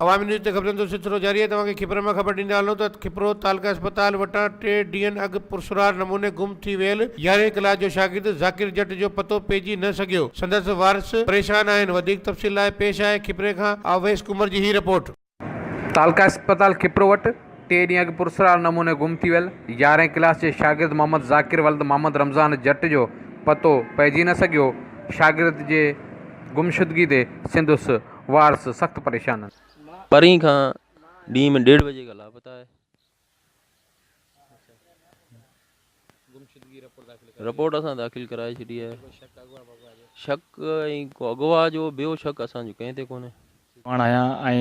عوامي news تي خبرن جو سلسلو جاري آهي توهان کي کپري مان خبر ڏيندا هلون ته کپرو تعلقه اسپتال وٽان ٽي ڏينهن اڳ پرسرار نموني گم ٿي ويل يارهين ڪلاس جو شاگرد ذاڪر جٽ جو پتو پئجي نه سگهيو سندس وارث پريشان آهن وڌيڪ تفصيل لاء پيش آهي کپري کان اويس قمر جي هي رپورٽ. تعلقه اسپتال کپرو وٽ ٽي ڏينهن اڳ پرسرار نموني گم ٿي ويل يارهين ڪلاس جي شاگرد محمد ذاڪر ولد محمد رمضان جٽ جو پتو پئجي نه سگهيو شاگرد جي گمشدگي تي سندس وارث سخت پريشان آهن. پرين کان ڏينهن ۾ ڏيڍ بجي کان لاپتا آهي. رپورٽ اسان داخل ڪرائي ڇڏي آهي. شڪ ۽ ڪو اغوا جو ٻيو شڪ اسان جو ڪنهن تي ڪونهي. پاڻ آهيان ۽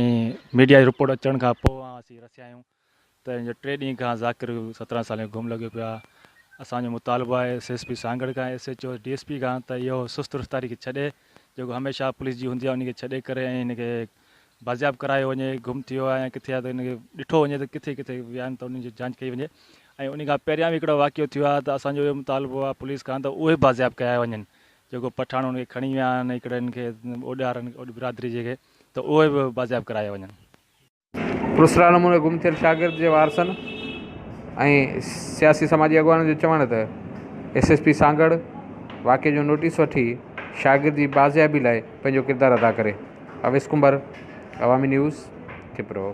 ميڊيا جي رپورٽ اچڻ کان پوء اسين رسيا آهيون ته ان جو ٽي ڏينهن کان ذاڪر 17 سالن جو گم لڳيو پيو آهي. اسان جو مطالبو آهي ايس ايس پي سانگهڙ کان S H O D S P کان ته اهو سست رفتاري کي ڇڏي جيڪو هميشه پوليس جي هوندي آهي ان کي ڇڏي ڪري ۽ هن کي بازياب ڪرايو وڃي گم ٿي ويو آهي يا ڪٿي آهي ته ان کي ڏٺو وڃي ته ڪٿي ڪٿي ويا آهن ته انهن جي جانچ ڪئي وڃي ۽ ان کان پهريان به هڪڙو واقعو ٿيو آهي ته اسان جو اهو مطالبو آهي پوليس کان ته اهي بازياب ڪيا وڃن جيڪو پٺاڻ ان کي کڻي ويا آهن هڪڙن کي اوڏارن اوڏ برادري جي کي ته اهي به بازياب ڪرايا وڃن. پراسرار نموني گم ٿيل شاگرد جي وارثن ۽ سياسي سماجي اڳواڻن جو چوڻ ته ايس ايس پي سانگهڙ واقعي جو نوٽيس وٺي شاگرد جي بازيابي لاء پنهنجو ڪردار ادا ڪري، اويس ڪنڀر، عوامي نيوز، کپرو.